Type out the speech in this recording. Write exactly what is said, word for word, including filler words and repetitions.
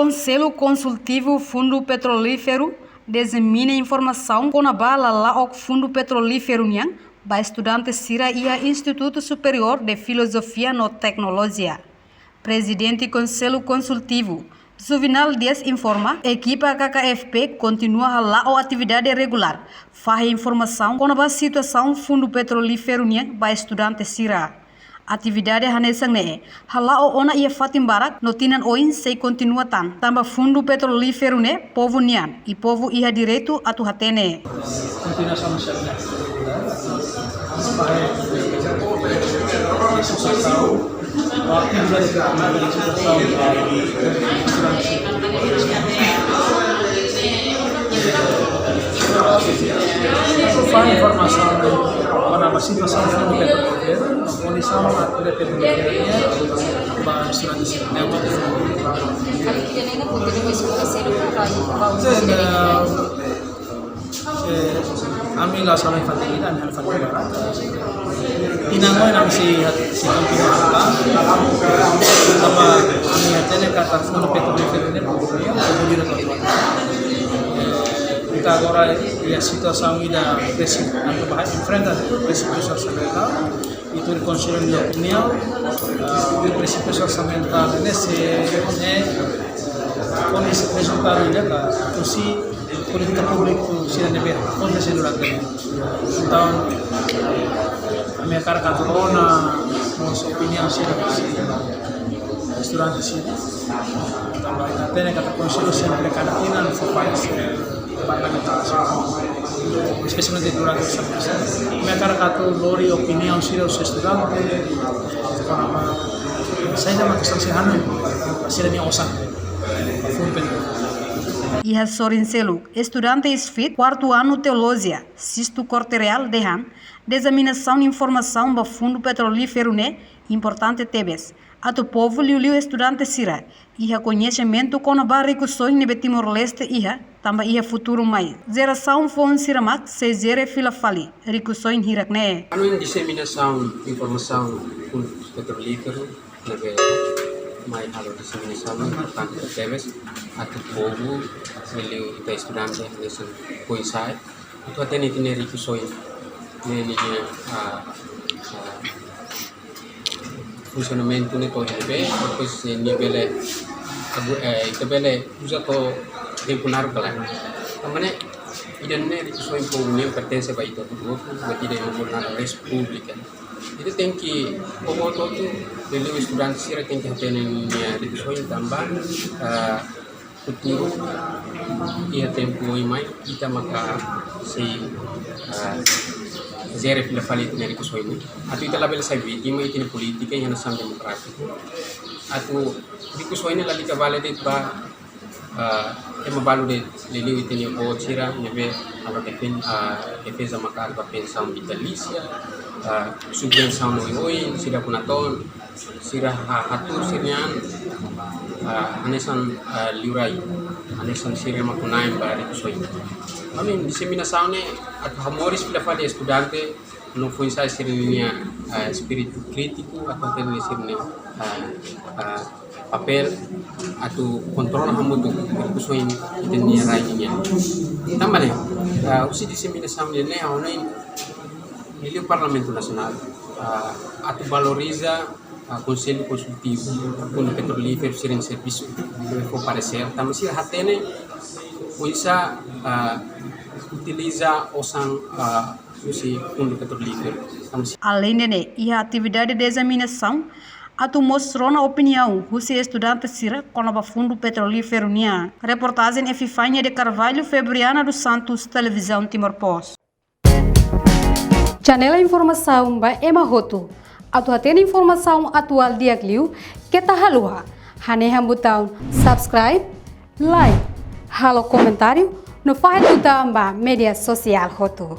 Konsellu Konsultivu Fundu Petrolíferu dezemina informasaun kona-ba lala'ok fundu petrolíferu nian ba estudante sira iha Instituto Superior de Filosofia no Teknolojia. Prezidente Konsellu Konsultivu, Juvenal Dias, informa, ekipa K K F P kontinua hala'o atividade regulár, fahe informasaun kona-ba situasaun fundu petrolíferu nian ba estudante sira. Atividade hanesan ne'e hala'o ona iha fatin barak no tinan oin sei kontinua tan, tanba fundu petrolíferu ne'e povu nian, i povu iha direitu atu hatene. Kontinuasaun sira-ne'e. Fahe informasaun kona-ba situasaun fundu petrolíferu, kondisaun atu petrolíferu ba estudante sira. Sin, eh, eh, ami la sala infantil, ami halo infantil barak. Tinan oin ami sei, sei kontinua tan. Tanba ami hatene katak fundu petrolíferu ne'e, eh, ita agora iha situasaun ida presi-, atu ba enfrenta presipísiu orsamentál. Ita konsidera nia opiniaun, ah, presipísiu orsamentál ne'e sei, ne'e, kona-ba rezultadu ida ka, husi polítika públiku sira ne'ebé akontese durante ne'e. Entaun, ami hakarak atu rona mós opiniaun sira husi estudante sira. Tanba ita hatene katak konsellu sempre kada tinan fó fahe sira. Departamentu espesialmente durante essa festa. Ami hakarak atu lori opiniaun sira husi estudante, kona-ba saida mak sira hanoin, sira-nia osan, fundu petrolíferu. Iha sorin seluk, estudante SFIT, kuartu anu teolojia, Sisto Corte-Real, dehan, dezeminesaun informasaun ba fundu petrolíferu ne'e importante tebes, atu povu liuliu estudante sira iha koñesimentu kona-ba rikusoin ne'ebé Timor-Leste iha, tanba iha futuru mai, jerasaun foun sira mak sei jere fila fali rikusoin hirak ne'e. Hanoin dezeminesaun informasaun fundu petrolíferu ne'ebé mai halo dezeminesaun importante tebes atu povu, liuliu ita estudante, hanesan foin-sa'e, atu hatene ita-nia rikusoin ne'e, nia, ah, ah, funsionamentu ne'e to'o iha ne'ebé, depois, eh, nia bele agu-, eh, ita bele uza to'o tempu naruk ka lae. Tanba ne'e, ida-ne'e rikusoin povu nian pertense ba ita hotu-hotu, buat ida yang vulnerável públika. Ita tenke, povu hotu-hotu, liuliu estudante sira tenke hatene nia rikusoin tanba, eh, futuru iha tempu oin mai, ita maka sei, ah, jere fila fali ita-nia rikusoin. Atu ita labele sai vítima ita-nia polítika iha nasaun demokrátiku. Atu rikusoin ne'e lalika vale de'it ba, ah, ema balu de'it, liuliu ita-nia avó sira ne'ebé halo defen-, ah, defeza maka'as ba pensaun vitalísia, ah, subvensaun oioin, sira kuna ton, sira ha-, hatuur sira-nia an, ah, hanesan, ah, liurai, hanesan sira mak kunain ba rikusoin. Ami dezeminesaun ne'e atu hamoris fila fali estudante no foin-sa'e sira-nia, ah, espíritu krítiku, atu hatene sira-nia, ah, ah, papél atu kontrola hamutuk rikusoin ita-nia rai nian. Tanba ne'e, ah, husi dezeminesaun ne'e, ha'u hanoin liuliu Parlamentu Nasionál, ah, atu valoriza, ah, Konsellu Konsultivu, fundu petrolíferu sira-nia servisu, fó paresér, tanba sira hatene oinsá, ah, utiliza osan, ah, husi fundu petrolíferu. Tanba si- Aleinde ne'e, iha atividade dezeminesaun, atu mós rona opiniaun husi estudante sira kona-ba fundu petrolíferu nian. Reportajen Epifania de Carvalho, Febriana dos Santos, Televizaun Timor Post. Janela informasaun ba ema hotu. Atu hatene informasaun atuál di'ak liu, keta haluha hanehan butaun subscribe, like, halo komentáriu, no fahe tutan ba média sosiál hotu.